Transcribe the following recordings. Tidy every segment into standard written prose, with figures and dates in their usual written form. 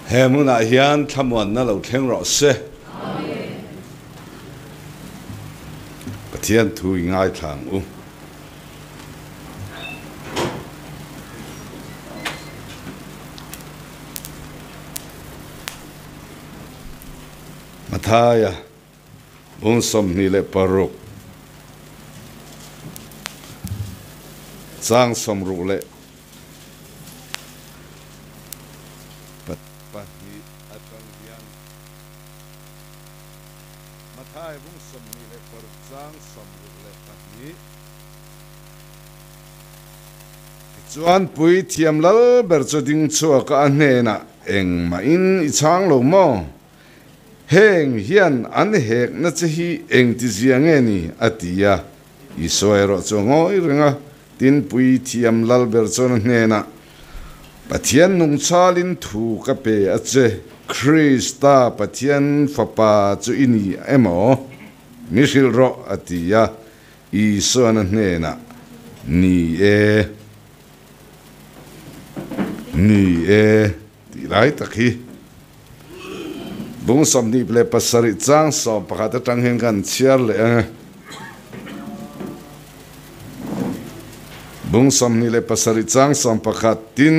He hmunah hian thlamuanna lo thleng rawh se. Pathian thu i ngaithla ang u. Mathaia bung 26 chang 62 atang hian Mathai bung 26 chang 62. Tichuan Puithiam Lalber chu ding chhuak a hnenah engmah in i chhang lo maw? Heng hian an hekna che hi engtizia nge ni? a ti a. Isua erawh chu a ngawi reng a, tin Puithiam Lalber chuan a hnenah, Pathian nungchhalin thu ka pe a che, Krista Pathian Fapa chu i ni emaw? Mi hrilh rawh, a ti a. Isuan a hnenah, Ni e, ni e, tih lai tak hi bung 27 chang 11 atang hian kan chhiar leh ang e. Bung 27 chang 11 Tin,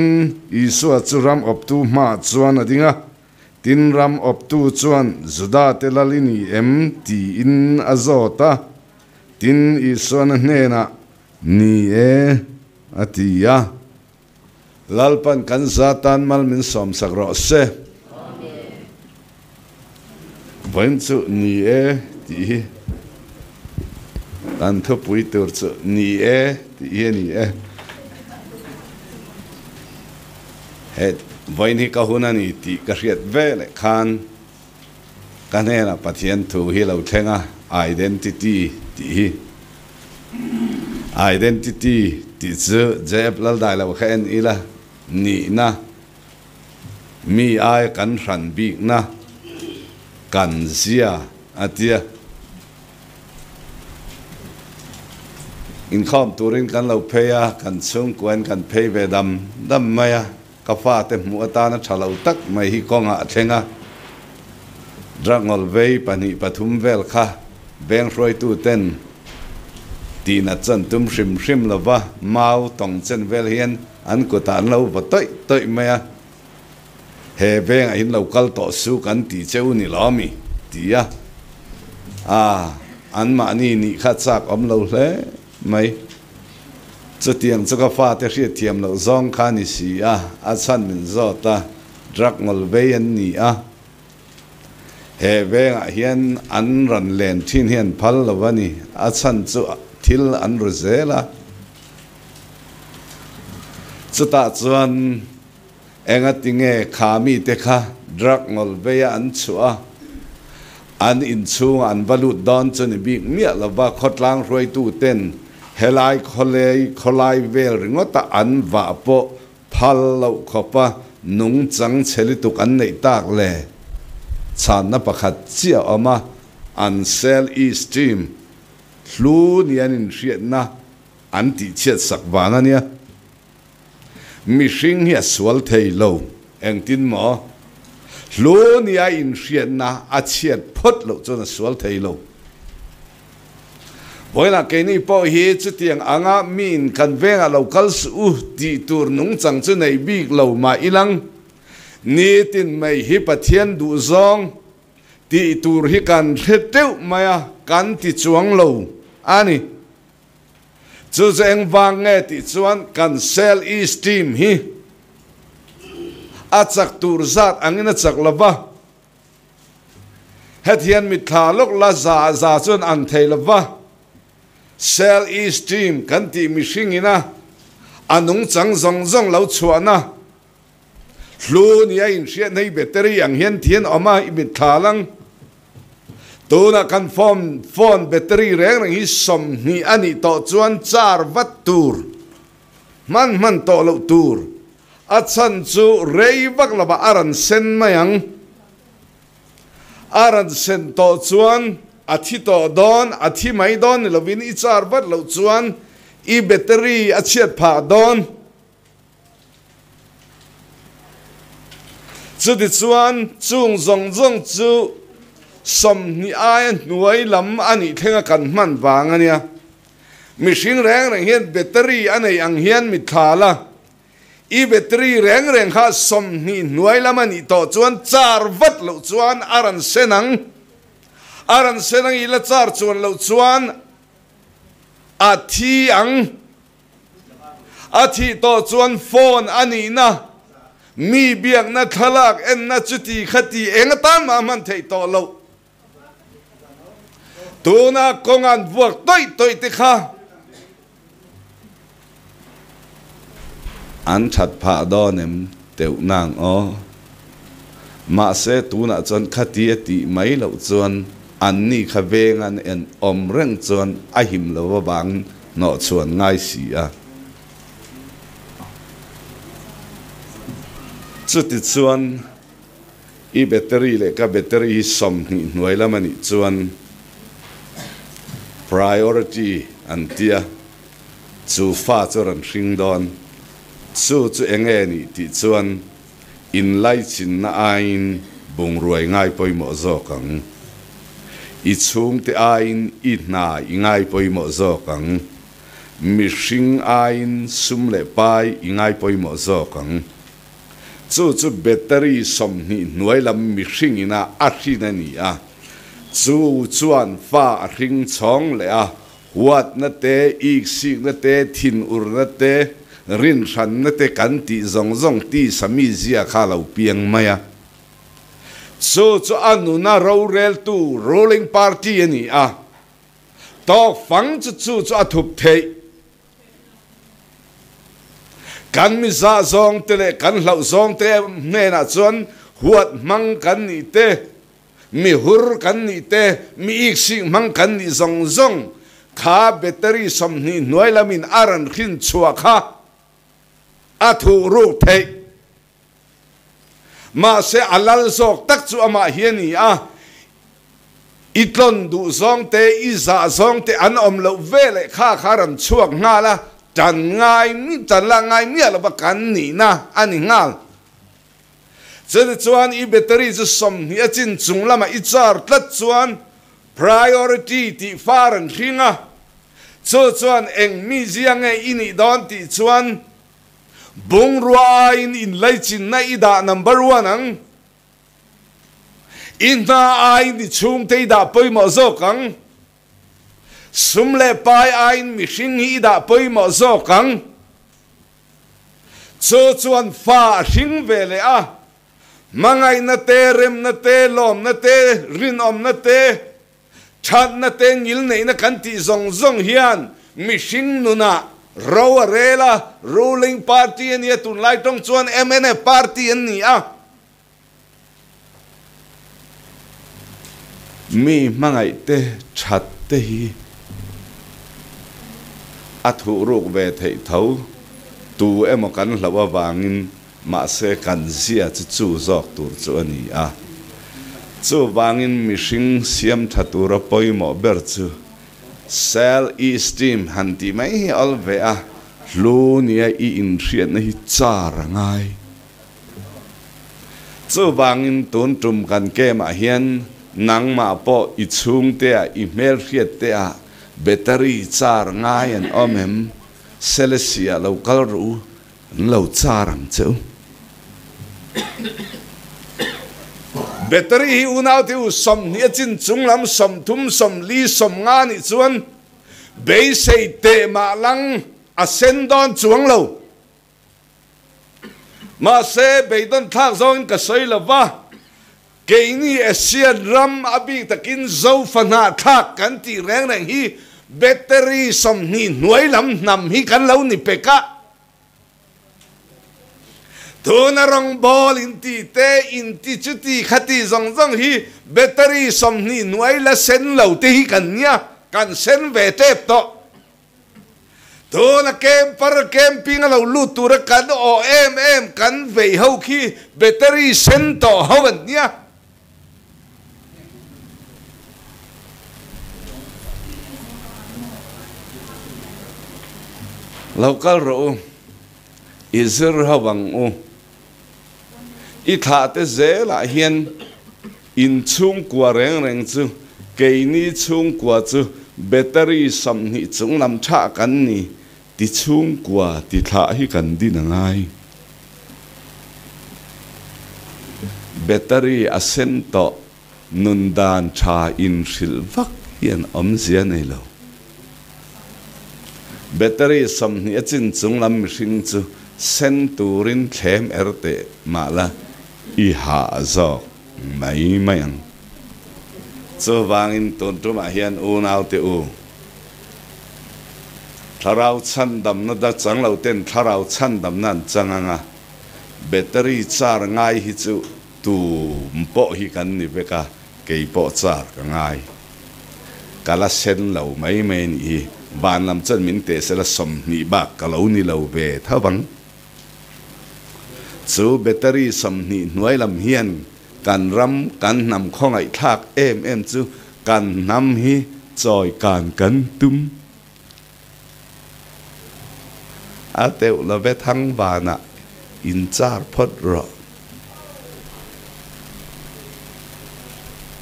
Isua chu ram awptu hmaah chuan a ding a, tin ram awptu chuan, Juda te lal i ni em? tiin a zawt a. Tin, Isuan a hnenah, Ni e, a ti a. Lalpan kan za tan mal min sawmsak rawh se. Vawiin chu ni e tih hi kan thupui tur chu ni e tih hi a ni e. He vawiin hi ka hun a ni tih ka hriat ve leh khan ka hnenah Pathian thu hi lo thleng a, identity tih hi. Identity tih chu JF Laldai lo kha en ila, nihna, mi ai kan hran bikna, kan zia a tia. Inkhawm turin kan lo phei a, kan chhungkuain kan phei ve dam dam mai a. Ka fate hmuh atana tha lo tak mai hi kawngah a thleng a, drug ngawl vei pahnih pathum vel kha veng hruaituten tihnat chuan tum hrim hrim lova mau tawng chen vel hian an kutah an lo vaw tawih tawih mai a, he vengah hin lo kal tawh su kan ti che u ni lo mi? ti a, a anmahni nih kha chak awm lo hle mai. Chutiang chu ka fate hriatthiam loh zawng kha ni si a, a chhan min zawt a, drug ngawl vei an ni a. He vengah hian an rawn len thin hi an phal lo a ni, a chhan chu thil an ru zel a. Chutah chuan Engatinge kha mite kha drug ngawl veia an chhuah a, an inchhungah an va lut dawn chu ni bik miah lova khawtlang hruaituten helai khawlei khawlai vel ringawta an vah pawh phal loh khawpa nungchang chhe lutuk an neih tak le? Chhanna pakhat chiah a awm a, an sel esteem hlu ni an inhriatna an tihchhiatsak vang a nia. Mihring hi a sual thei lo. Engtin maw? Hlu nia inhriatna a chhiat phawt loh chuan a sual thei lo. Vawiinah keini pawh hi chutiang anga miin kan vengah lo kal suh u tih tur nungchang chu nei bik lo mah ilang. Nitin mai hi Pathian duhzawng tih tur hi kan hre teuh mai a, kan ti chuang lo a ni. Chu chu engvang nge tih chuan kan Cell Esteem hi a chak tur zat angin a chak lo va, hetihian mitthla lawk la za za chuan ang thei lo va, Cell Esteem kan tih mihring ina a nungchang zawng zawng lo chhuahna hlu nia inhriatna hi battery ang hian thian awm a, i mitthla lang. Tunah kan phone phone battery reng reng hi 20 a nih tawh chuan char vat tur, hman hman tawh loh tur, a chhan chu rei vak lovah a rawn sen mai ang. A rawn sen tawh chuan a thi tawh dawn, a thi mai dawn ni lovin i char vat loh chuan i battery a chhiat phah dawn. Chutichuan, chung zawng zawng chu 20 aia hnuai lam a nih thlenga kan hman vang a nia. Mihring reng reng hian battery a nei ang hian mitthla la. I battery reng reng kha 20 hnuai lam a nih tawh chuan char vat loh chuan a rawn sen ang. A rawn sen ang i la char chuan loh chuan a thi ang. A thih tawh chuan phone a nihna, mi biakna, thlalak enna chuti khati eng atan mah a hman theih tawh loh. Tuna kawng an vuak tawih tawih te kha an that phah dawn em teuh nang aw. Mahse tunah chuan khati a tih mai loh chuan anni kha veng an en awm reng chuan a him lo avangin hnawh chhuan ngai si a. Chutichuan i battery leh ka battery hi 20 hnuai lam a nih chuan priority an tia, chu fa chu rawn hring dawn, chu chu eng nge nih tih chuan inlaichinna aiin bungruai ngai pawimawh zawk ang. I chhungte aiin i hna i ngai pawimawh zawk ang. Mihring aiin sum leh pai i ngai pawimawh zawk ang. Chu chu battery 20 hnuai lam mihring ina a hrin a ni a. Chu chuan fa a hring chhawng leh a, Huatna te, iksikna te, thinurna te, rinhranna te kan tih zawng zawng tisa mizia kha a lo piang mai a. Chu chu a nuna roreltu, ruling party, a ni a. Tawk fang chu chu chu a thup theih. Kan mizah zawng te leh kan hlauh zawng te hnenah chuan huat hmang kan nih te, Mi hur kan nih te, mi iksik hmang kan nih zawng zawng kha battery 20 hnuai lamin a rawn hrin chhuah kha a thuh ruk theih. Mahse a lal zawk tak chu amah hi a ni a, i tlawn duh zawng te, i zah zawng te an awm loh veleh kha kha a rawn chhuak nghal a, tan ngai tan lah ngai miah lova kan nihna a ni nghal. Chutichuan i battery chu 20 a chin chung lamah i char tlat chuan priority tih far an hring a, chu chuan eng mizia nge i nih dawn tih chuan bungrua aiin inlaichinna i dah number one ang, i hna aiin i chhungte i dah pawimawh zawk ang, sum leh pai aiin mihring hi i dah pawimawh zawk ang. Chu chuan fa a hring ve leh a, hmangaihna te, remna te, lawmna te, rinawmna te, thatna te, ngilneihna kan tih zawng zawng hian mihring nunah ro a rel a, ruling party a nia, tunlai tawng chuan mnf party an ni a. Mi hmangaih te that te hi a thuh ruk ve theih tho, tu emaw kan hlauh avangin mahse kan zia chu chu zawk tur chu a ni a. Chuvangin mihring siam tha tura pawimawh ber chu self esteem han tih mai hi awl ve a, hlu nia i inhriatna hi char a ngai. Chuvangin tun tum kan camp-ah hian nangmah pawh i chhungte-ah i hmelhriatte-ah battery char ngai an awm em? Selesih-ah lo kal rawh u, an lo char ang che u. Battery hi unaute u 20 a chin chung lam 30, 40, 50 nih chuan beisei teh mah lang a sen dawn chuang lo. Mahse, beidawn thlak zawngin ka sawi lo va, keini Asian ram a bik takin Zofa hnahthlak kan tih reng reng hi battery 20 hnuai lam hnam hi kan lo ni pek a. Tuna rawngbawl inti te, inti chuti khati zawng zawng hi battery 20 hnuai la sen lo te hi kan nia, kan sen ve tep tawh. Tuna camper camping a lo lut tura kan awh em em kan vei ho khi battery sen tawh ho an nia. Lo kal rawh u, i zir ho ang u. I thlahte zelah hian in chhungkua reng reng chu keini chhungkua chu battery 20 chung lam tha kan ni ti chhungkua ti thlah hi kan din a ngai. Battery a sen tawh nun dan tha in hrilh vak hian awmzia nei lo. Battery 20 a chin chung lam mihring chu sen turin thlem er teh mah la i hah zawk mai mai ang. Chuvangin tun tumah hian unau te u. Thlarau chhandamna da chang lo ten thlarau chhandamna an chang anga battery char ngai hi chu tum pawh hi kan ni vek a, kei pawh char ka ngai. Ka la sen lo mai mai ni hi. Van lam chuan min teh sela 20 bak ka lo ni lo ve thovang. Chu battery 20 hnuai lam hian kan ram kan hnam khawngaih thlak em em chu kan hnam hi chawi kan kan tum. A teuh love thang vanah in char phawt rawh.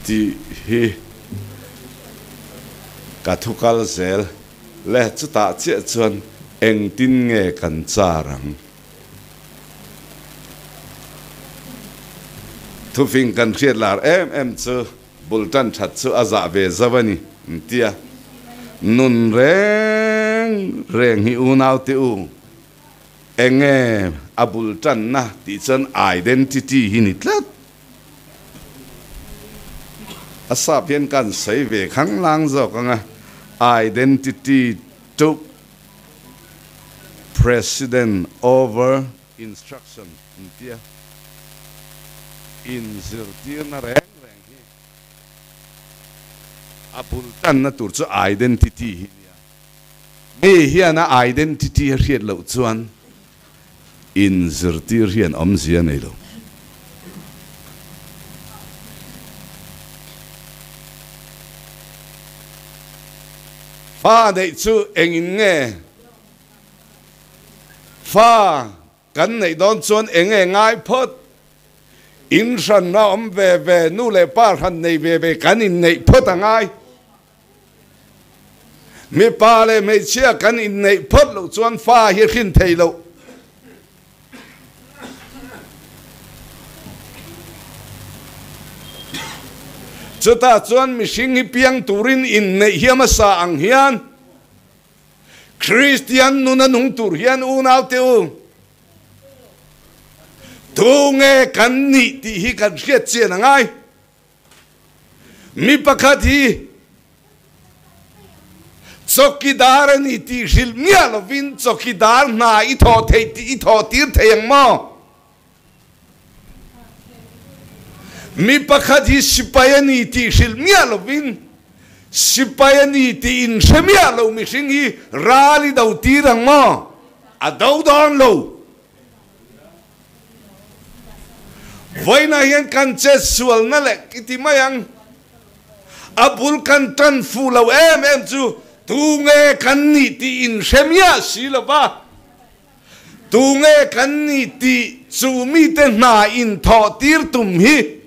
Tih hi ka thu kal zel le chutah chiah chuan engtin nge kan char ang. Thufing kan hriat lar em em chu bul tan that chu a za ve zawani tia nun reng reng hi unau te u enge a bul tan na ti chuan identity hi ni tlat a sap hian kan sei ve khang lang zawk anga identity took president over instruction tia in zirtir na reng reng hi a bul tan na tur chu identity hi nia mi hian a identity a hriat loh chuan in zirtir hian awmzia nei lo. Fa neih chu engin nge fa kan neih dawn chuan enge ngai phawt in hran na awm ve ve nu leh pa hran nei ve ve kan in neih phawt a ngai. Mi pa leh hmeichhia kan in neih phawt loh chuan fa hi hrin thei lo. Chutah chuan mihring hi piang turin in neih hiam a sa ang hian Christian nuna nung tur hian unau te u tu nge kan nih tih hi kan hriat chian a ngai. Mi pakhat hi chawkidar a ni tih hrilh miah lovin chawkidar hna i thawh theih tih i thawh tir thei ang maw? Mi pakhat hi sipai a ni tih hrilh miah lovin sipai a ni tih in hre miah lo mihring hi ral i do tir ang maw? A do dawn lo. Vawiinah hian kan chet sualna leh i ti mai ang. A bul kan tan fu lo em em chu tu nge kan nih tih in hre miah si lova. Tu nge kan nih tih chu mite hna in thawh tir tum hi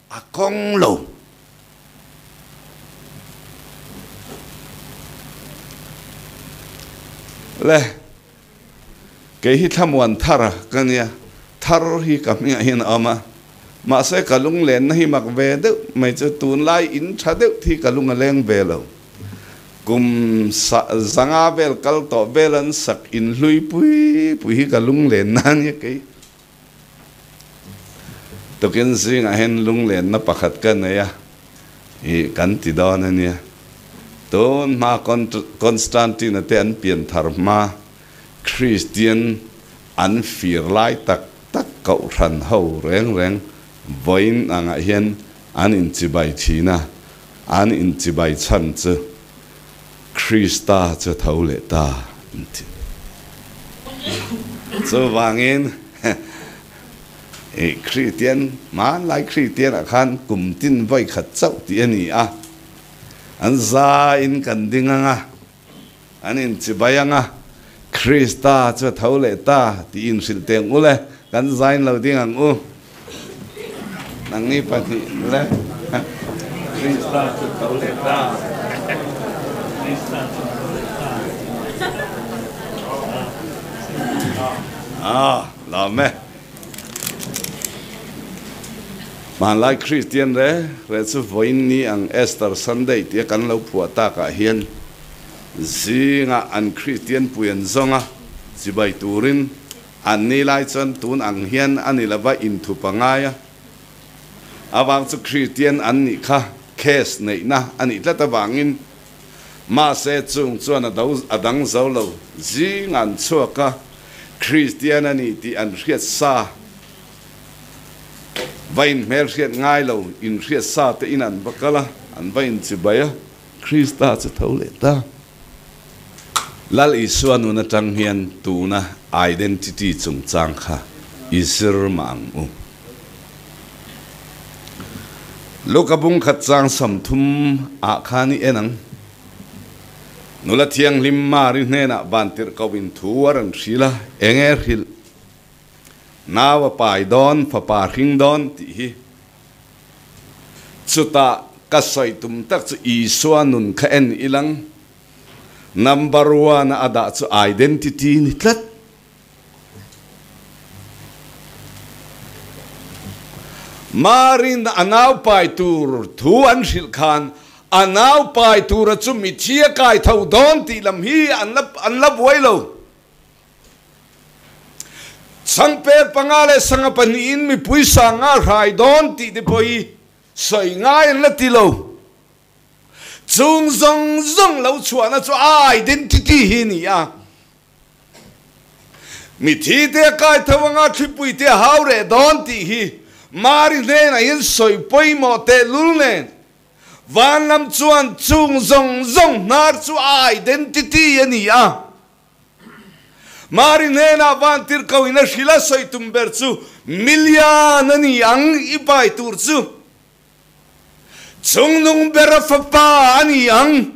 a kawng lo. Le kei hi thlamuan thar ka nia thar hi ka hmingah hian a awm a mahse ka lung len na hi mak ve deuh mai chu tunlai in tha deuh thi ka lung a leng ve lo. Kum zanga vel kal tawh vel an sak in hlui pui pui hi ka lung len na ania kei. Tukin zingah hian lung len na pakhat ka nei a i kan ti dawn ania. Tun hma Constantine te an pian thar hma Christian an fir lai tak tak kohhran ho reng reng vawiin angah hian an inchibai thin a, an inchibai chhan chu Krista chu tho leh ta an ti. Chuvangin Kristian hmanlai Kristian ah khan kum tin vawi khat chauh tih a ni a, an zain kan ding anga an inchibai anga Krista chu tho leh ta tih inhrilh teng u le, kan zain lo ding ang u. Nangni pahnih le Krista chu tho leh ta. Ah, lawm e. Hmanlai Kristian re re chu vawiin ni ang Easter Sunday tia kan lo phuah takah hian zingah an Kristian pui an zawng a, chibai turin an ni lai chuan tun ang hian a ni lova inthup a ngai a. Avang chu Kristian an nih kha case neihna a nih tlat avangin mahse chung chuan a do a dang zo lo zing an chhuak a, Kristian a ni tih an hriat sa va inhmel hriat ngai lo inhriat sa te in an va kal a, an va inchibai a, Krista chu tho leh ta. Lal Isua nun atang hian tuna identity chungchang kha i zir mah ang u. Luka bung khat chang 30 ah khan i en ang. Nula Thianghlim Mari hnenah vantirh ko in thu a rawn hrilh a, eng e hrilh? Nau a pai dawn, fapa hring dawn tih hi. Chutah ka sawi tum tak chu Isua nun kha en ilang, number one a dah chu identity ni tlat. Marin a nau pai tur thu an hrilh khan a nau pai tura chu mithi a kai tho dawn tih lam hi an la an la buai lo. Changper panga leh sanga pahnihin mipui sanga hrai dawn tih te pawh hi sawi ngai an la ti lo. Chung zawng zawng lo chhuahna chu a identity hi a ni a. Mithi te a kai tho anga thlipui te a hau reh dawn tih hi Mari hnenah hian sawi pawimawh tehlul nen van lam chuan chung zawng zawng hnar chu a identity a ni a. Mari hnenah van tirhkoh in a hrilh a sawi tum ber chu Milian a ni ang i pai tur chu Chungnung bera fapa a ni ang.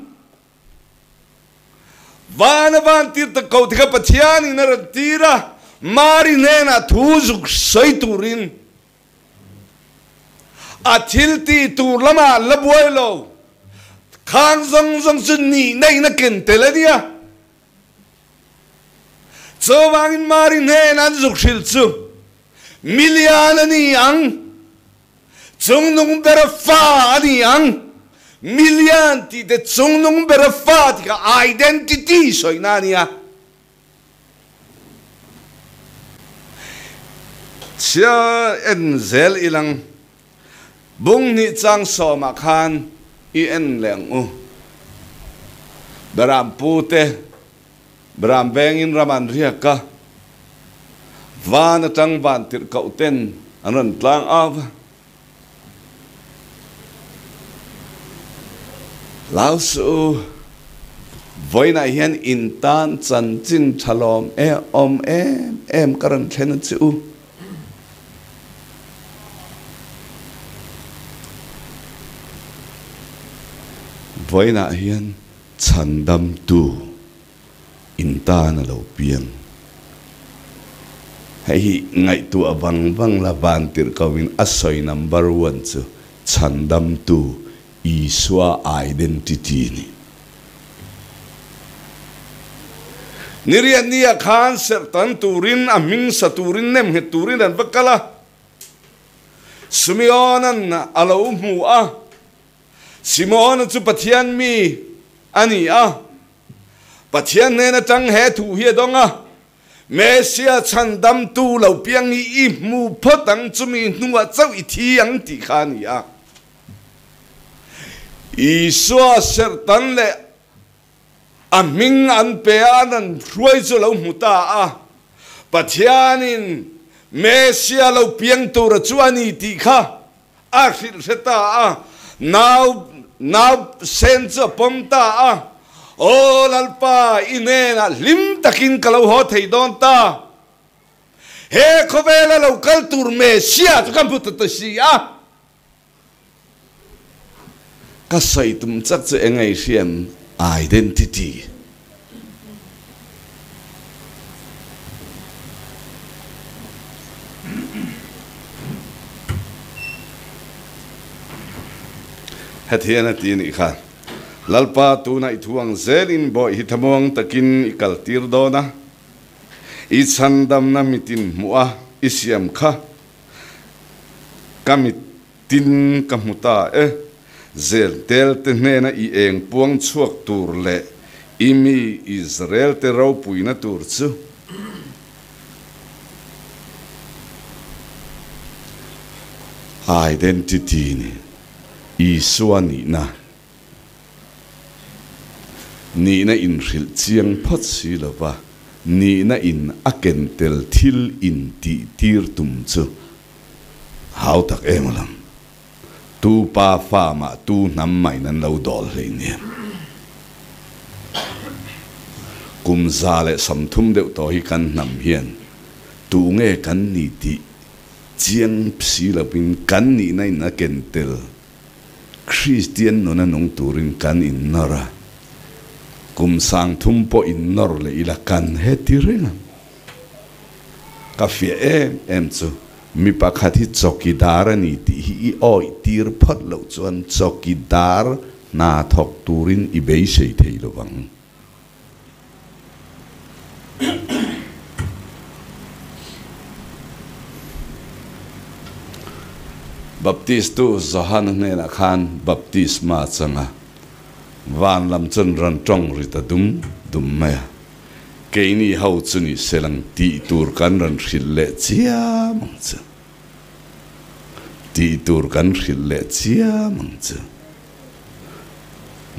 Van a van tir tak ko tikah Pathian in a rawn tir a, Mari hnenah thu zuk sawi turin a thil ti tur lamah an la buai lo. Khang zawng zawng chu nihna in a ken tel a nia. Chuvangin Mari hnenah an zuk hrilh chu milian a ni ang. Chungnung bera fa a ni ang. Milian tih te chungnung bera fa tih kha identity sawina a nia. Chhia en zel ilang bung hnih chang sawmah khan i en leh ang u. Beram pu te Beram vengin ram an riak a, van atang van tirh koh ten an rawn tlang au va. Hlau suh u, vawiinah hian in tan chanchin tha lawm e awm em em ka rawn thlen a che u. Vawiinah hian Chhandamtu in tan a lo piang. Hei hi ngaihtuah vang vang la van tirh ko in a sawi number one chu Chhandamtu Isua identity ni. Niriatnia khan serhtan turin a hming sa turin nem nghet turin an va kal a. Simeon-an a lo hmu a. Simona chu Pathian mi a ni a, Pathian hnen atang he thu hi a dawng a, Mesia chhandamtu lo piang hi i hmu phawt ang, chumi hnuah chauh i thi ang tih kha a ni a. Isua serhtan leh a hming an pe a, an rawn hruai chu a lo hmu ta a, Pathianin Mesia lo piang tura chu a ni tih kha A hrilh hre ta a, nau nau sen chu a pawm ta a, Aw Lalpa, i hnenah hlim takin ka lo haw thei dawn ta. He khawvela lo kal tur Messiah chu ka hmu ta ta si a. Ka sawi tum chak chu eng ei hriam identity. Hetian a ti a nih kha. Lalpa, tunah i thu ang zelin bawih hi thamuang takin i kaltir dawn a, i chhandamna mitin hmuh a i siam kha ka mitin ka hmu ta e. Zel telte hnena i eng puang chhuak tur leh i mi Israelte ropuina tur chu Identity ni Isua nihna nihna inhrilh chiang phawt si lova nihna in a ken tel thil intih tir tum chu hau tak em alang. Tu pa fa mah tu hnam mahin an lo dawl hlei nia. Kum 130 deuh tawh hi kan hnam hian tu nge kan ni tih chiang si lovin kan nihna in a ken tel Kristian nuna nung turin kan innawr a, kum 30 pawh innawr leh ila kan heti reng ang. Ka fiah em em chu mi pakhat hi chawkidar a ni tih hi i awih tir phawt loh chuan chawkidar hna thawk turin i beisei thei lo vang. Baptistu Johana hnenah khan baptisma chang a, van lam chuan rawn tawng ri ta dum dum mai a. Keini ho chu ni selang tih tur kan rawn hrilh leh chiam ang chu. Tih tur kan hrilh leh chiam ang chu.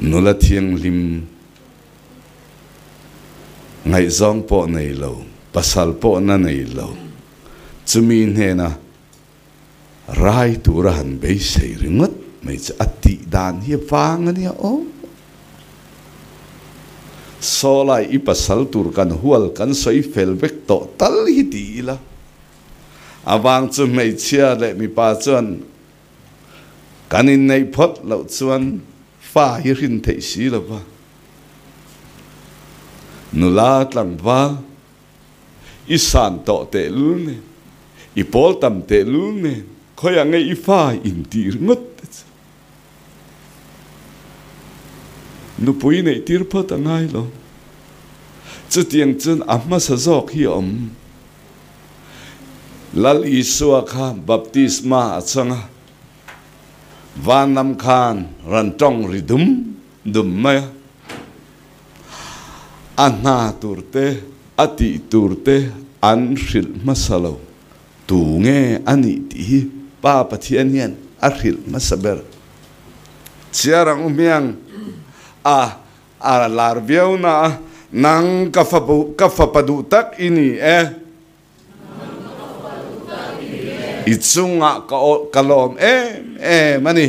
Nula thianghlim ngaihzawng pawh nei lo, pasal pawh na nei lo, chumi hnena rai tura han beisei ringawt mai chu a tih dan hi a vang a nia aw. Sawlai i pasal tur kan hual kan sawi fel vek tawh tal hi ti ila. A vang chu hmeichhia leh mipa chuan kan inneih phawt loh chuan fa hi hrin theih si lo va. Nula tlangval I san tawh tehlul nen, i pawl tam tehlul nen, khawiah nge i fa intih ringawt te chu? Nupui neih tir phawt a ngai lo. Chutiang chuan a hmasa zawk hi a awm. Lal Isua kha baptisma a chang a, van lam khan rawn tawng ri dum dum mai a. A hna tur te, a tih tur te an hrilh hmasa lo. Tu nge a nih tih hi Pa Pathian hian a hrilh hmasa ber. Chhiar ang u hmiang a a lar viau na a, Nang ka ka fapa duh tak i ni e. I chungah ka lawm em em a ni.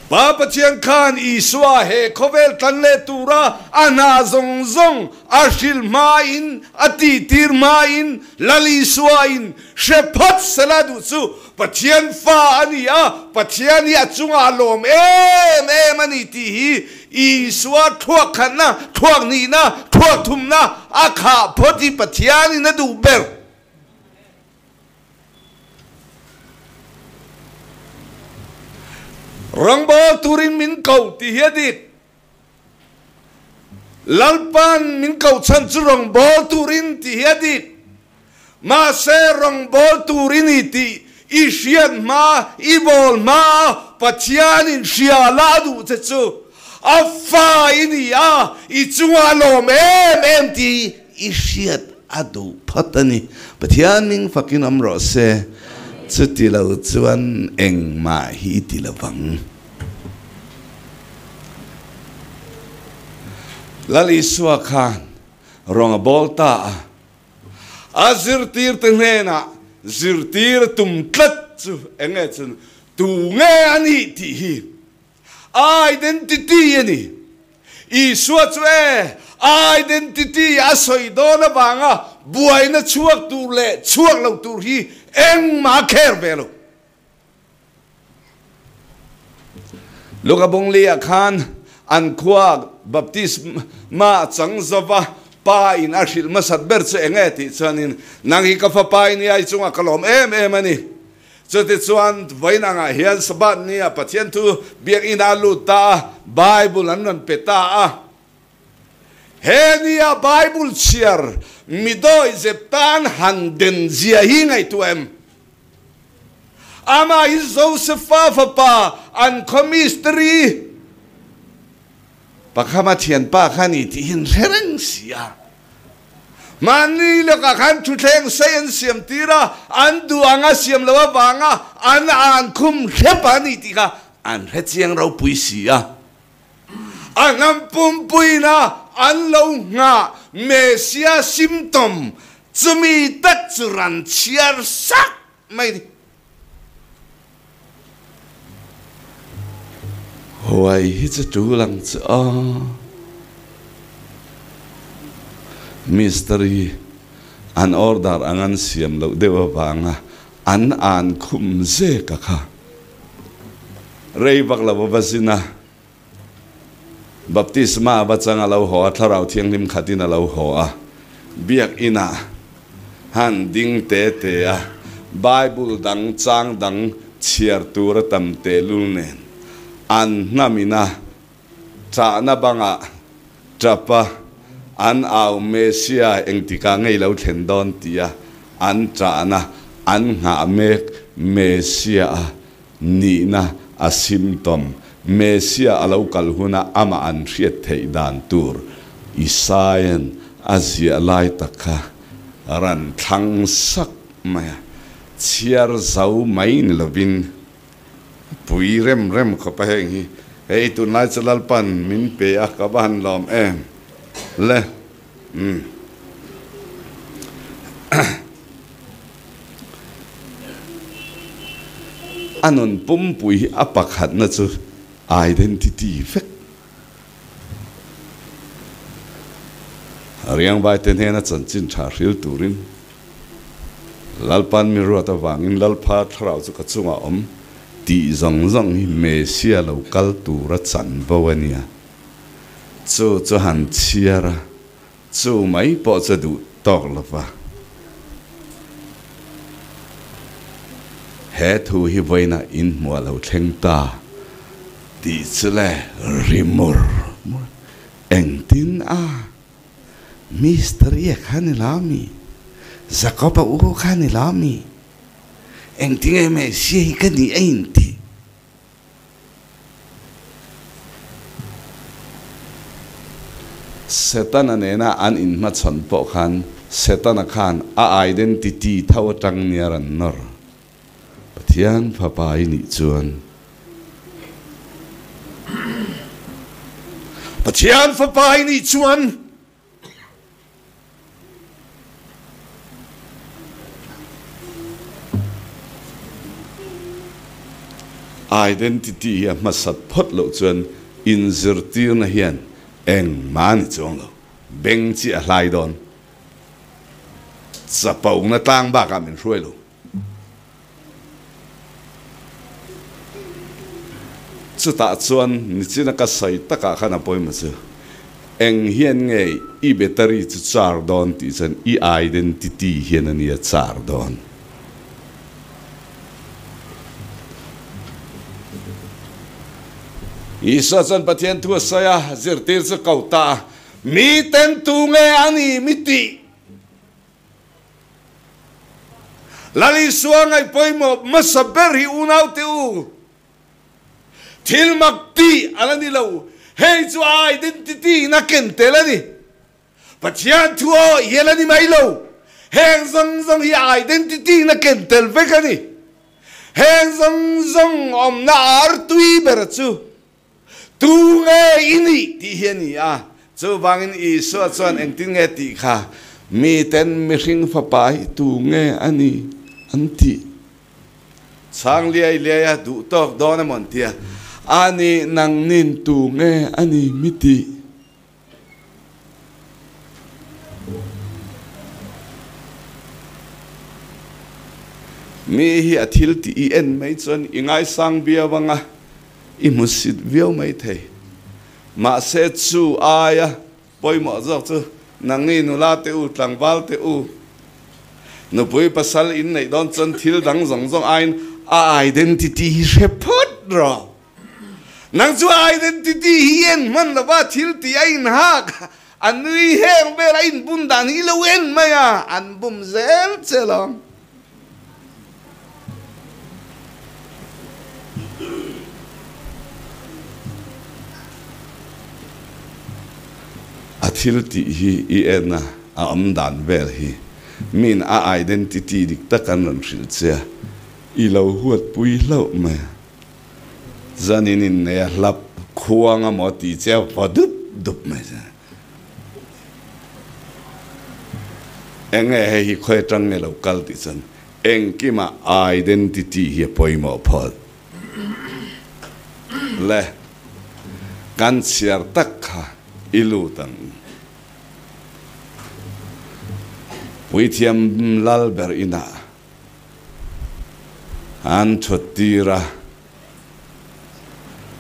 Pa Pathian khan Isua he khawvel tlan leh tura a hna zawng zawng a hrilh hmain, a tihtir hmain, Lal Isua in hre phawt sela duh chu Pathian fa a ni a, Pathian hi a chungah a lawm em em a ni tih hi Isua thluak khatna, thluak hnihna, thluak thumna a khah phawt hi Pathianin a duh ber. Rawngbâwl turin min ko tih hi a dik. Lalpa'n min ko chhan chu rawngbâwl turin tih hi a dik. Mahse, rawngbâwl tur i ni tih i hriat hma, i bâwl hma a Pathianin hria la a duh che chu a fa i ni a, i chungah a lawm em em tih i hriat a duh phawt a ni. Pathian ming fakin awm rawh se, chuti lo chuan engmah hi i ti lo vang. Lal Isua khan rawng a bâwl ta a. A zirtirte hnenah zirtir a tum tlat chu eng nge chuan tu nge a nih tih hi a identity a ni. Isua chu e a identity a sawi dawn avanga buaina chhuak tur leh chhuak lo tur hi engmah a care ve lo. Luka Bungli-ah khan an khua baptisma a chang zova pa in a hrilh hmasat ber chu eng nge tih chuanin, Nang hi ka fapa i nia, i chungah ka lawm em em a ni. Chutichuan, vawiin angah hian Sabbath nia Pathian thu biakinn a lut ta a, Bible an rawn pe ta a. He nia Bible chhiar mi dawihzep tan han den zia hi ngaihtuah em? Amah hi Josefa fapa an khaw mistiri Pakhama thianpa kha ni tih hi an hre reng si a. Mahni lakah khan thutthleng sei an siam tir a, an duh anga siam loh avanga an an khum hrep a ni tih kha an hre chiang ropui si a. A hnam pumpuina an lo nghah Messia symptom chumi tak chu ran chhiar sak mai a ni. Huai hi chu tul ang chu aw. Mistiri an order ang an siam loh deuh avanga an an khum zek a kha. Rei vak lo a va zin a, Baptisma a va chang a lo haw a, Thlarau Thianghlim khatin a lo haw a, Biakinah han ding te te a, Bible dang chang dang chhiar tur a tam tehlul nen an hnam ina ṭahna bangah ṭap a, an au Messiah engtikah ngei lo thlen dawn tia an ṭahna an nghah mek Messiah a nihna a symptom, Messiah a lo kal huna amah an hriat theih dan tur Isaia'n a ziah lai tak kha ran thlang sak mai a, chhiar zo mai ni lovin pui rem rem khawp a heng hi hei tunlai chu Lalpan min pe a ka va han lawm em le umm. A nun pumpui hi a pakhatna chu identity vek. Riangvaite hnena chanchin tha hril turin Lalpan mi ruat avangin Lalpha thlarau chu ka chungah awm tih zawng zawng hi Messia lo kal tura chanvo a nia. Chu chu han chhiar a. Chu mai pawh chu duh tawk lo va. He thu hi vawiinah inhmuh a lo thleng ta tih chu le ri mur mur engtin a Mister-i a kha ni lo mi? Jacob-a u kha ni lo mi? Engtin nge Messia hi ka nih a intih? Setana nena an inhmachhawn pawh khan Setana khan a identity tho atang nia rawn nawr. Pathian Fapa i nih chuan Pathian Fapa i nih chuan Identity hi a hmasat phawt loh chuan inzirtirna hian engmah a ni chuang lo. Beng chi a hlai dawn. Chapona tlang bakah min hruai lo. Chutah chuan nichina ka sawi takah khan a pawimawh chu eng hian nge i battery chu char dawn tih chuan i identity hian a nia char dawn. Isua chuan Pathian thu a sawi a, zirtir chu ko ta a, Miten tu nge a ni mi tih? Lal Isua ngaih pawimawh hmasa ber hi unaute u, thil mak tih a la ni lo. Hei chu a identity in a ken tel a ni. Pathian thu aw hi a la ni mai lo. Heng zawng zawng hi a identity in a ken tel vek a ni. Heng zawng zawng awmna artui ber chu Tu nge i nih tih hi a ni a. Chuvangin Isua chuan engtin nge tih kha miten mihring fapa hi tu nge a ni an tih. Chhang liai liai a duh tawk dawn emaw an ti a, a nih nangnin tu nge a ni mi tih. Mi hi a thil tih i en mai chuan i ngaisang viau ang a, i hmusit viau mai thei. Mahse chu aia pawimawh zawk chu nangni nula te u, tlangval te u, nupui pasal in neih dawn chuan thil dang zawng zawng aiin A identity hi hre phawt rawh. Nang chu a identity hi en hman lova thil tih a inhak a nui heng vel a inbun dan hi lo en mai a, an bum zel che lawm. A thil tih hi i en a, a awm dan vel hi min a identity dik tak an rawn hrilh che a, i lo huatpui hlauh mai a. Zanin innei a hlap khuang a maw tih che a va dup dup mai che. Enge hei hi khawi atang nge lo kal tih chuan engkimah identity hi a pawimawh phawt. Le kan chhiar tak kha i lut ang. Puithiam lal ber inah An thut tir a,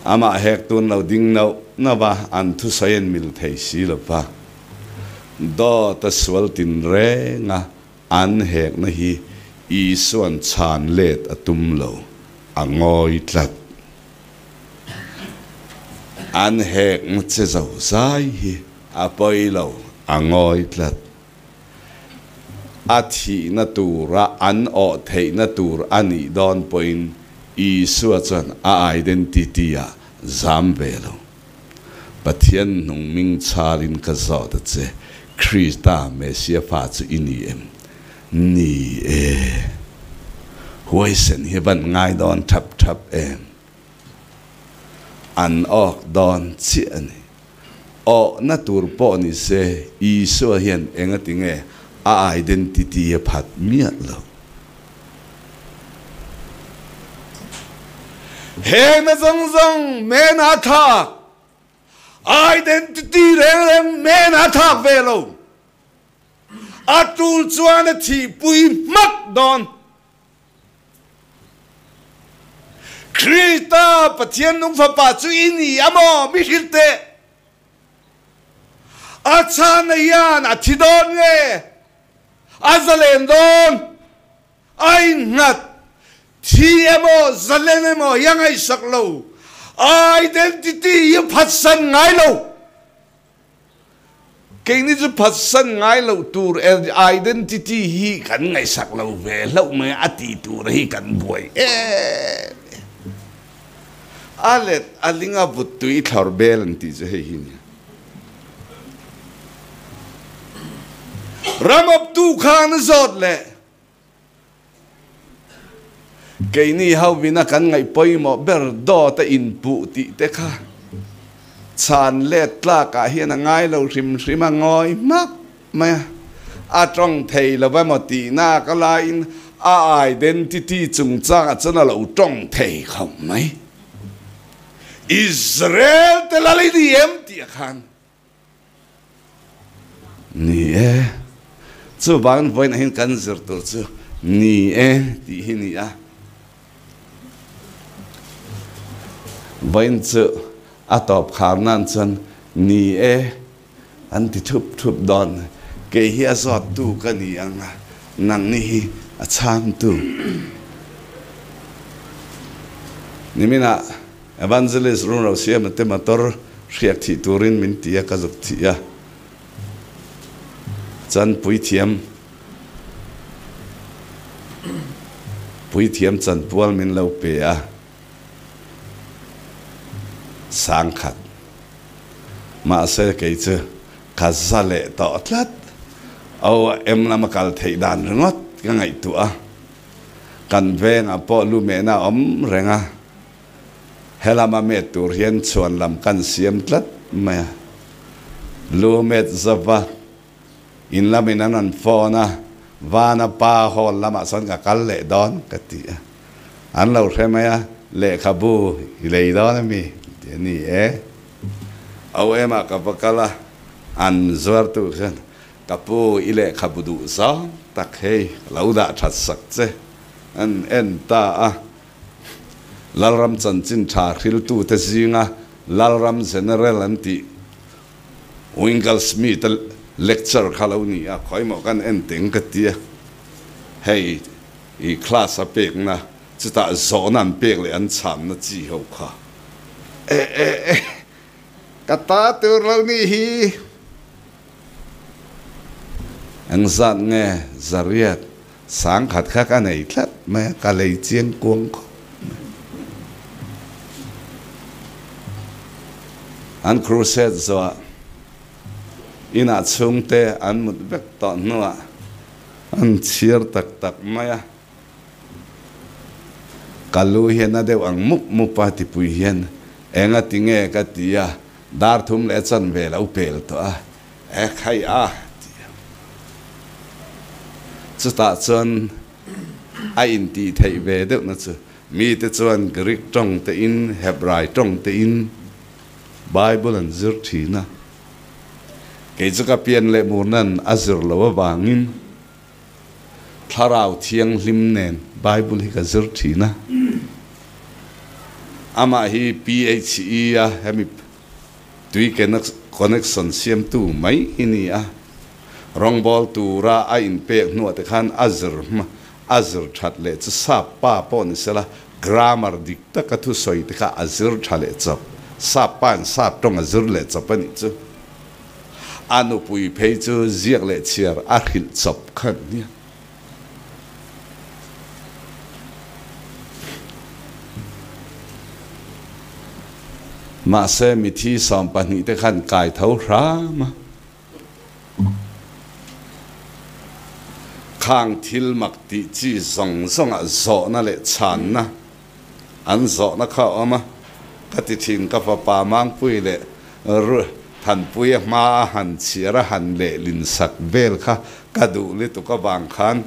amah hek tun lo ding nauh nauh a, an thusawi an mil thei si lo va. Dawt a sual tin reng a, an hekna hi Isua'n chhan let a tum lo, a ngawi tlat. An hekna che zozai hi a pawi lo, a ngawi tlat. A thihna tura an awh theihna tur a nih dawn pawhin Isua chuan a identity-ah zam ve lo. Pathian hnung ming chhalin ka zawt a che, Krista Messia fa chu i ni em? Ni e. Huaisen hi van ngai dawn thap thap em? An awk dawn chiah a ni. Awhna tur pawh ni se, Isua hian engati nge a identity a phat miah lo? Hengna zawng zawng men a thlak, identity reng reng men a thlak ve lo. A tul chuan a thihpui hmak dawn. Krista Pathian nung Fapa chu i ni a maw? Mi hrilh teh. A chhana hian a thi dawn nge? A zalen dawn? A innghat thi emaw zalen emaw hi a ngaihsak lo. A identity hi a phatsan ngai lo. Keini chu phatsan ngai loh tur identity hi kan ngaihsak lo ve hlauh mai a ti tur hi kan buai em em. A let a ling a vut tui thlawr bel an tih chu hei hi nia. Ram awptu khan a zawt leh Keini hovina kan ngaih pawimawh ber dawt a inpuh tih te kha chhan let tlakah hian a ngai lo hrim hrim a, ngawi hmak mai a. A tawng thei lo emaw tihna ka laiin a identity chungchangah chuan a lo tawng thei khawp mai. Israel te lal i ni em tih a khan. Ni e, chuvangin vawiinah hian kan zir tur chu ni e tih hi ni a. Vawiin chu a tawp khar nan chuan ni e an ti thup thup dawn. Kei hi a zawttu ka ni ang a, nangni hi a chhangtu. Niminah Evangelist Run Rosiama te motor hriak thih turin min ti a, ka zuk thih a. Chuan puithiam puithiam chanpual min lo pe a, sangkhat. Mahse kei chu ka za leh tawh tlat. Aw em lama kal theih dan ringawt ka ngaihtuah a. Kan vengah pawh lumehna a awm reng a, helama met tur hian chhuan lam kan siam tlat mai a. Lu met zova in lamin an rawn phone a, Vana pa hall lamah chuan ka kal leh dawn ka ti a. An lo hre mai a, lehkhabu i lei dawn ami? Ti a ni e. OM-ah ka va kal a, an zuartu chuan Ka pu, i lehkhabu duh zawng tak hei lo dah that sak che an en ta a. Lalram chanchin tha hriltute zinga Lalram General an tih Winklesmith-a lecture kha lo ni a, khawimaw kan en teng ka ti a, hei i class a pekna. Chutah zawhna an pek leh an chhanna chi ho kha. E e e, ka ta tur lo nih hi. Engzat nge zariat sangkhat kha ka nei tlat mai a, ka lei chiang kuang khawp mai. An crusade zawhah inah chhungte an mut vek tawh hnuah an chhiar tak tak mai a. Ka lu hian a deuh ang mup mup a tipui hian enga ti nge ka ti a, dar thum leh chan ve lo pel tawh a, e khai a ti a. Chutah chuan a intih theih ve deuhna chu mite chuan Greek tawng te in Hebrai tawng te in Bible an zir thin a, kei chu ka pian leh murna'n a zir lo avangin Thlarau Thianghlim nen Bible hi ka zir thin a. Amah hi PHE a hemi tui connection siamtu mai hi ni a. Rawngbawl tura a inpek hnuah te khan a zir hma a zir that leh chu sap pa pawh ni sela grammar dik taka thusawi te kha a zir tha leh chawp. Sap pain sap tawng a zir leh chawp a nih chu. A nupui phei chu ziak leh chhiar a hrilh chawp kha nia. Mahse mithi 12 te khan kai tho hram a. Khang thil mak tih chi zawng zawngah zawhna leh chhanna an zawhna kha a awm a, ka ti thin ka fapa Mangpui leh Thanpui a hma a han chhiar a han lehlin sak vel kha ka duh lutuk avang khan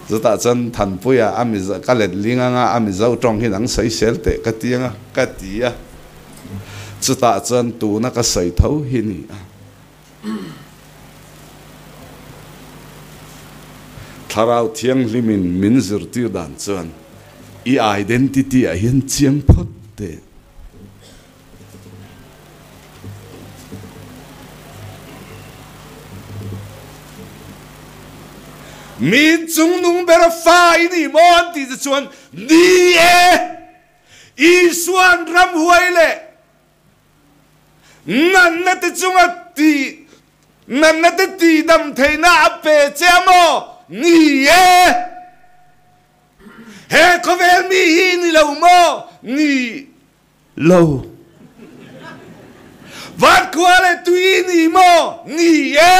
chutah chuan Thanpuia a Mizo ka let ling anga a Mizo tawng hi nang sawi sel teh ka ti anga ka ti a, chutah chuan tuna ka sawi tho hi ni a. Thlarau Thianghlimin min zirtir dan chuan i identity ah hian chiang phawt teh. Mi chungnung ber a fa i ni maw an tih te chuan ni e, Isua'n ramhuai leh Natna te chunga tih natna te tihdam theihna a pe che a maw? Ni e! He khawvel mi hi ni lo maw? Ni lo. Vankhua leh tui ni maw? Ni e!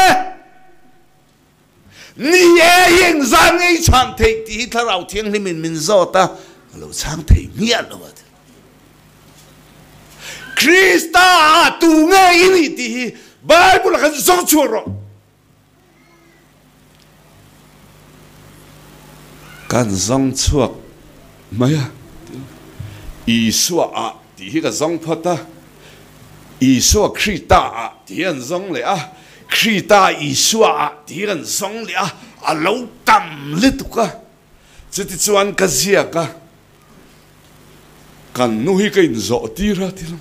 Ni e, hi engzah nge i chhang theih tih hi Thlarau Thianghlimin min zawt a, ka lo chhang thei hmiah lo a ti. Krista ah tu nge i nih tih hi Bible ah khan zawng chhuak rawh. Kan zawng chhuak mai a, Isua ah tih hi ka zawng phawt a. Isua Krita ah tih hi an zawng leh a, Krita Isua ah tih hi an zawng leh a, a lo tam lutuk a. Chutichuan ka ziak a, kan nu hi ka inzawh tir a ti lo.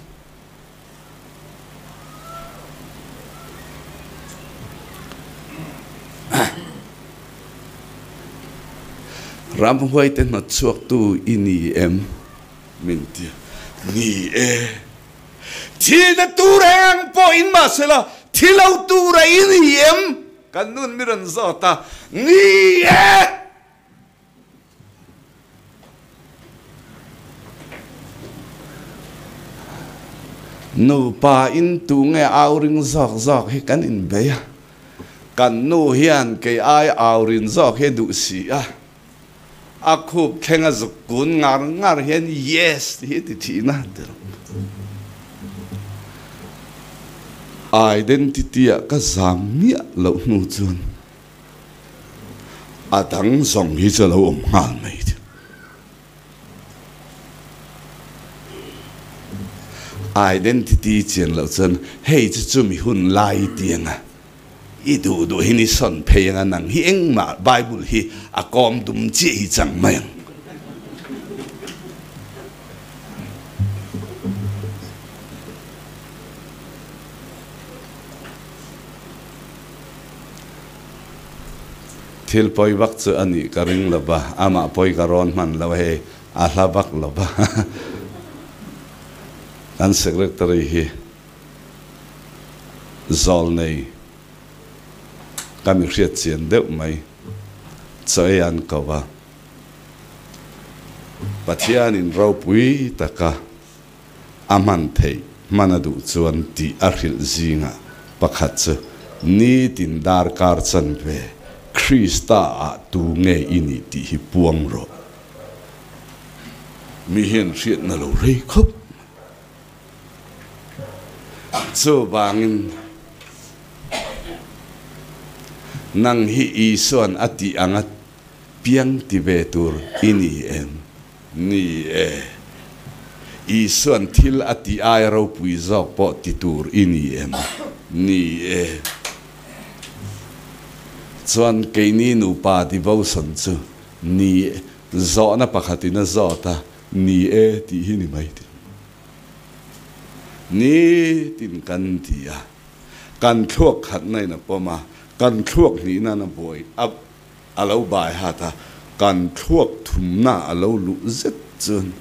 Ramhuaite hnawtchhuaktu i ni em? Min ti a, Ni e, thihna tur eng pawh in mahsela thi lo tura i ni em? Kan nun mi rawn zawt a, Ni e! Nupa in tu nge au ring zawk zawk hi kan inbei a, kan nu hian kei ai au rin zawk hi a duh si a. A khup thleng a zuk kun ngar ngar hian yes tih hi ti thin a ti lo. Identity ah ka zam miah loh hnu chuan a dang zawng hi chu a lo awm nghal mai thin. Identity chian loh chuan hei chu chumi hun lai tiang a. I duh duh hi ni sawn phei anga nang hi engmah Bible hi a kawm dum chiah hi chang mai ang. Thil pawi vak chu a nih ka ring lo va, amah pawi ka rawn hman lo hei, a hla vak lo va. Kan Secretary hi zawlnei ka mi hriat chian deuh mai chaw ei an ko va. Pathianin ropui taka a hman theih hman a duh chuan tih a hrilh zingah pakhat chu nitin darkar chanve Krista ah tu nge i nih tih hi puang rawh. Mi hian hriatna lo rei khawp mai. Chuvangin nang hi Isua'n a tih anga piang ti ve tur i ni em? Ni e. Isua'n thil a tih aia ropui zawk pawh ti tur i ni em? Ni e. Chuan keini nupa devotion chu ni zawhna pakhatin a zawt a, ni e tih hi ni mai tin. Ni tin kan ti a, kan thluak khatna in a pawm a, kan thluak hnihna in a buai a, A lo bai hat a, kan thluak thumna a lo luh zet chuan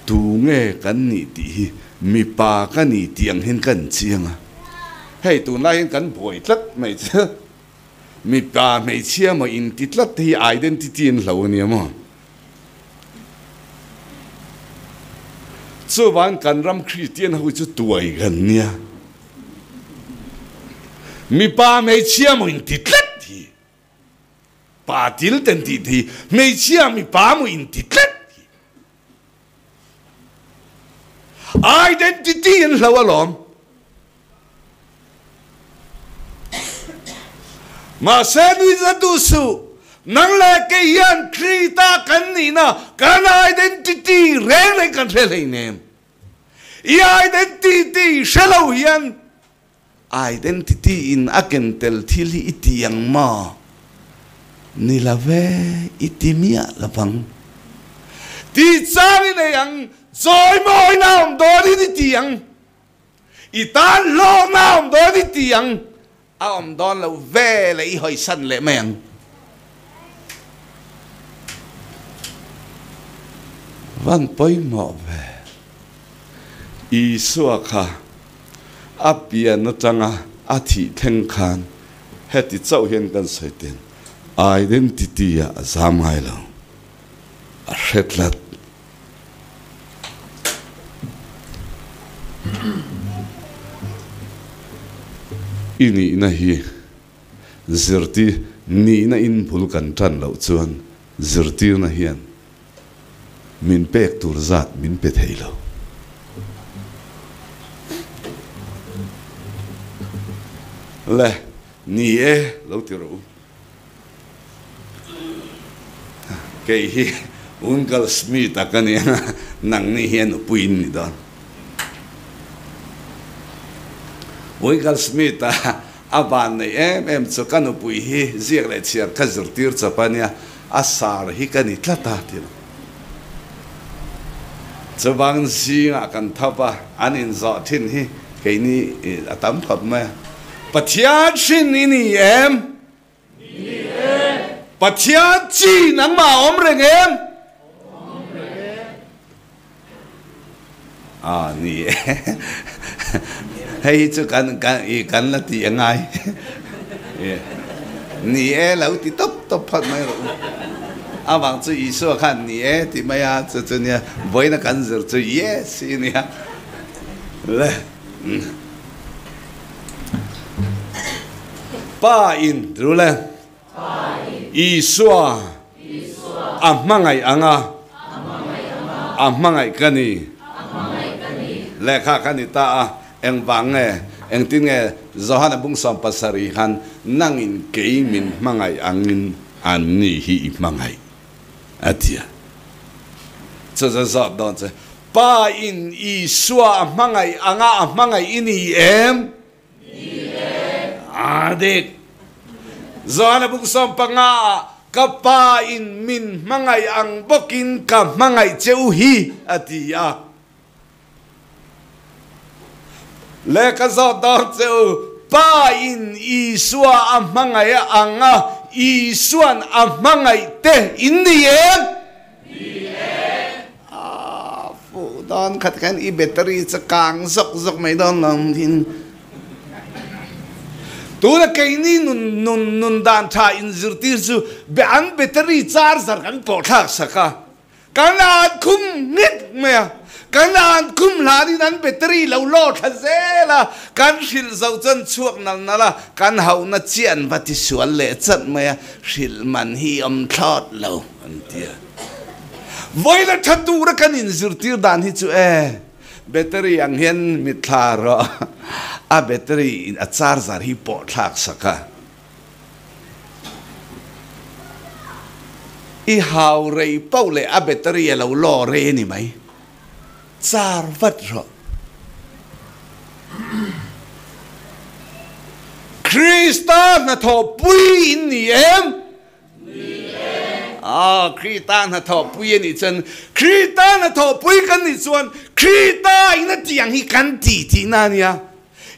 tu nge kan nih tih hi mipa ka ni tih ang hian kan chiang a. Hei tunlai hian kan buai tlat mai chu mipa hmeichhia maw inti tlat te hi identity an hlo a nia maw. Chuvang kan ram Kristian ho chu tuai kan nia. Mipa hmeichhia maw inti tlat hi. Pa til ten tih te hi hmeichhia mipa maw in ti tlat hi. Identity an hlo alawm. Mahse nui za duh suh, nang leh kei hian Krita kan nihna kan identity reng reng kan hre hleinem. I identity hre lo hian Identity in a ken tel thil hi i ti ang maw? Ni lo ve, i ti miah lo vang. Ti chang i nei ang, chawi mawina a awm dawnin i ti ang, i tan hlawkna a awm dawn i ti ang, a awm dawn lo ve leh i hawisan leh mai ang. Van pawimawh ve. Isua kha a pian atanga a thih thleng khan heti chauh hian kan sawi ten identity ah a zam ngai lo, a hre tlat. I nihna hi zirtir nihna in bul kan tan loh chuan zirtirna hian Min pek tur zat min pe thei lo. Le, ni e, lo ti rawh u. Kei hi Uncle Smith-a ka nia, nangni hi a nupui in ni dawn. Uncle Smith-a a van nei em em chu ka nupui hi ziak leh chhiar ka zirtir chawp a nia. A sar hi ka ni tlat a ti lo. Chuvang zingah kan thap a, an inzawh thin hi keini a tam khawp mai a. Pathian hrin i ni em? Ni e. Pathian chi nangmah a awm reng em? Awm reng e. A ni e. Hei hi chu kan kan i kan la tih a ngai. Ni e lo ti tawp tawp phawt mai rawh u. Avang chu Isua khan ni e ti mai a, chu chu nia vawiina kan zir chu yes hi nia. Le. Pa in ru le. Isua a hmangaih ang a, a hmangaih ka ni. Lehkha ka ni ta a, engvang nge, engtin nge Johana bung 70 khan nangin kei min hmangaih angin an ni hi i hmangaih a ti a. Chu chu zawt dawn che, Pa in Isua a hmangaih anga a hmangaih i ni em? A dik. Johana buk 15 ah ka Pa in min hmangaih ang bawkin ka hmangaih che u hi a ti a. Lehkha zawt dawn che u, Pa in Isua a hmangaih ang a. Isuan a hmangaih te in ni em? Ni e. A fuh dawn khat khan i battery chu kang zawk zawk mai dawn lo thin. Tuna keini nun nun nun dan tha inzirtir chu an battery charger kan pawh thlak sak a. Kan an khum nghet mai a, kan an khum hlanin an battery lo law thla zel a, kan hrilh zo chuan chhuak nal nal a, kan hauhna chiah an va ti sual leh chat mai a, hrilh man hi awm thlawt lo an ti a. Vawiin a tha tura kan inzirtir dan hi chu e, battery ang hian mitthla rawh a battery in a charger hi pawh thlak sak a. I hau rei pauh leh a battery a lo law rei a ni mai. Char vat rawh. Krista hnathawh pui in ni em? Ni e. Aw, Krista hnathawh pui a nih chuan, Krista hnathawh pui kan nih chuan Krista in a tih ang hi kan ti tihna a nia.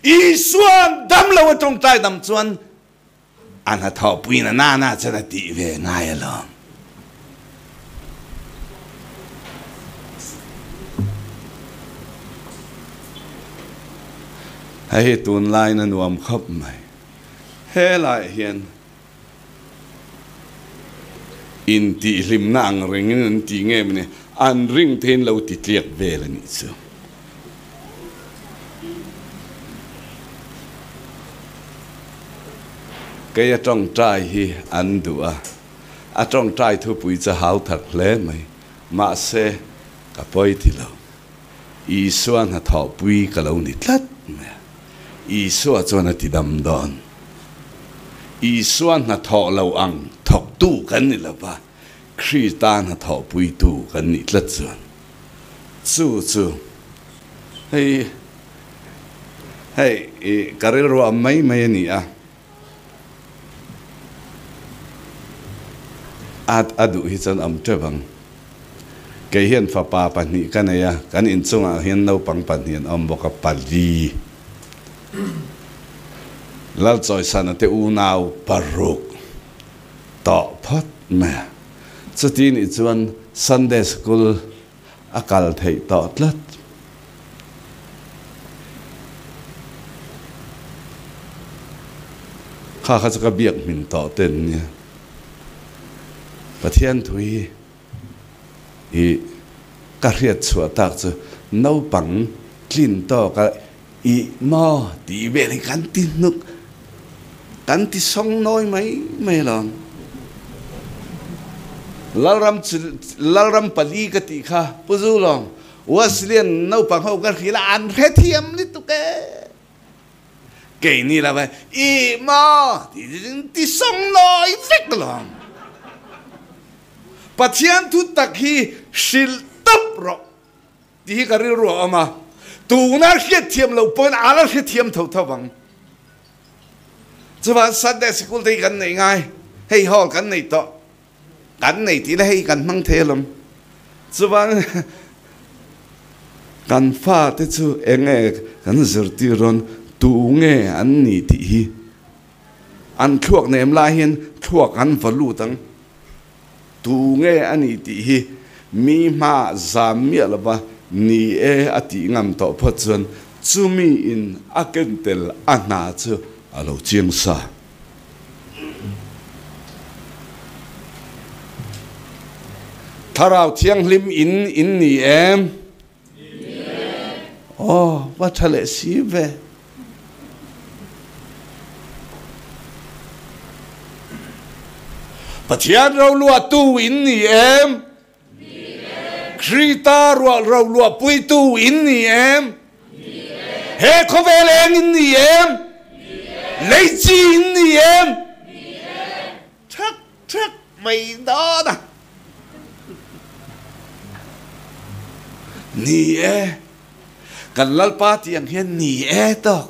Isua'n dam lo a tawngtai dam chuan a hnathawhpuiin a nana chuan a tih ve ngai alawm. Hei hi tunlaiin a nuam khawp mai. Helaiah hian Intihhlimna ang rengin an ti nge mawni, an ring te in lo ti tliak vel a nih chu. Kei a tawngtai hi an duh a, a tawngtai thupui chu hau thak hle mai, mahse ka pawi ti lo. Isua hnathawhpui ka lo ni tlat mai a, Isua chuan a ti dam dawn. Isua hnathawh lo ang thawktu kan ni lo va, Krista hnathawhpuitu kan nih tlat chuan chu chu hei hei i ka rilru am mai mai a ni a, At a duh hi chuan awm teuh ang. Kei hian fapa pahnih ka nei a, kan inchungah hian naupang pahnih an awm bawk a, pali. Lalchawisana te unau paruk tawh phawt mai a. Chuti nih chuan Sunday School a kal theih tawh tlat. Kha kha chu ka biak hmin tawh ten nia. Pathian thu hi i ka hriat chhuah tak chu naupang tlin tawk a i maw tih vel hi kan ti hnuk kan ti sawng nawi mai mai alawm. Lalram chu Lalram pali ka tih kha Pu Zulawng Wesleyan naupang ho ka hrilh a an hrethiam lutuk e. Keini lo e i maw tih ti sawng nawi vek alawm. Pathian thu tak hi hrilh tawp rawh. Tih hi ka rilru a awm a, tuna hriatthiam loh pawhin a la hrethiam tho tho vang. Chuvan Sunday Sikul te hi kan nei ngai, hei hall kan nei tawh, kan nei tih la hei kan hmang thei alawm. Chuvan kan fate chu eng nge kan zirtir dawn, tu nge an ni tih hi an thluak nem lai hian thluak an va lut ang. Tu nge a ni tih hi mi hma zam miah lova ni e a tih ngam tawh phawt chuan chumi in a ken tel a hna chu a lo chiang sa. Thlarau Thianghlim in in ni em? Aw, va tha leh si ve. Pathian roluahtu in ni em? Krita roluahpuitu in ni em? He khawvel eng in ni em? Leichi in ni em? Thak thak mai dawn a. Ni e, kan Lalpa tih ang hian ni e tawk.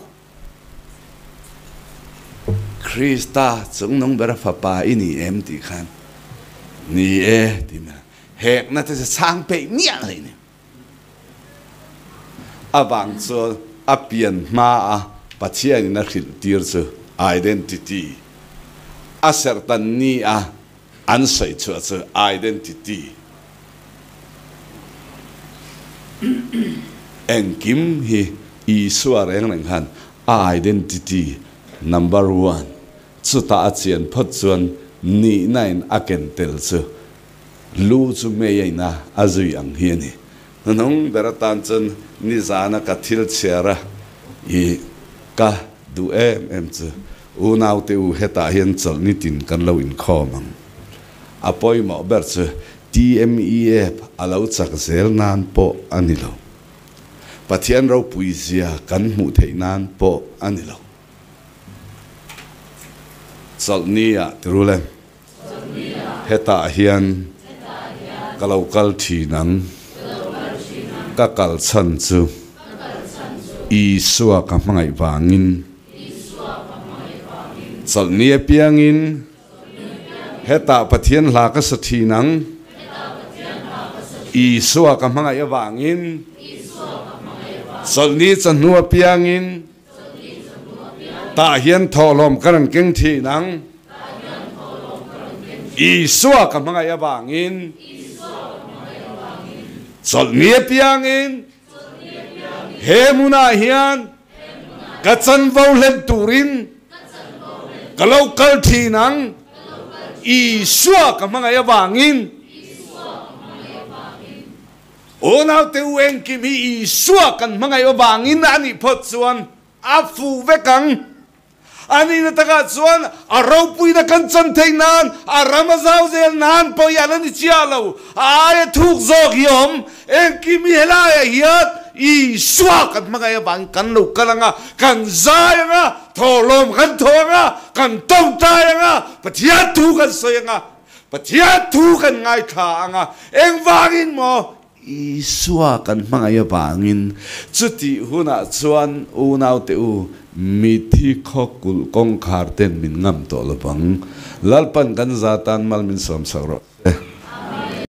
Krista chungnung bera fapa i ni em tih khan ni e tih mai a. Hekna te chu chhang peih miah hlei ni. A vang chuan a pian hma a Pathianin a hrilh tir chu identity. A serhtan ni a an sawi chhuah chu identity engkim hi Isua reng reng khan a identity number one chutah a chian phawt chuan nihna in a ken tel chu lu chu mei a ina a zui ang hi a ni. Hnuhnung ber atan chuan nizana ka thil chhiar a i ka duh em em chu unaute u hetah hian chawlh nitin kan lo inkhawm ang. A pawimawh ber chu TMEF a lo chak zel nan pawh a ni lo. Pathian ropui zia kan hmuh theih nan pawh a ni lo. Chawlh ni ah tirul em? Hetah hian ka lo kal thin ang. Ka kal chhan chu Isua ka hmangaih vangin chawlhni apiangin hetah Pathian hla ka sa thin ang. Isua ka hmangaih avangin chawlhni chahnu apiangin Tah hian thawhlawm ka rawn keng thin ang. Isua ka hmangaih avangin chawlhni apiangin he hmunah hian ka chanvo hlen turin ka lo kal thin ang. Isua ka hmangaih avangin. Unaute u engkim hi Isua kan hmangaih avangin a nih phawt chuan a fuh vek ang. A nihna takah chuan a ropuina kan chan theih nan, a ram a zau zel nan pawh hi a la ni chiah lo. A aia thuk zawk hi a awm. Engkim hi helaiah hian Isua kan hmangaih avangin kan lo kal ang a, kan zai ang a, thawhlawm kan thaw ang a, kan tawngtai ang a, Pathian thu kan sawi ang a, Pathian thu kan ngaithla ang a, engvangin maw? Isua kan hmangaih avangin. Chutih hunah chuan unaute u, mithi khaw kulh kawngkhar ten min ngam tawh lo vang. Lalpan kan za tan mal min sawm sak rawh.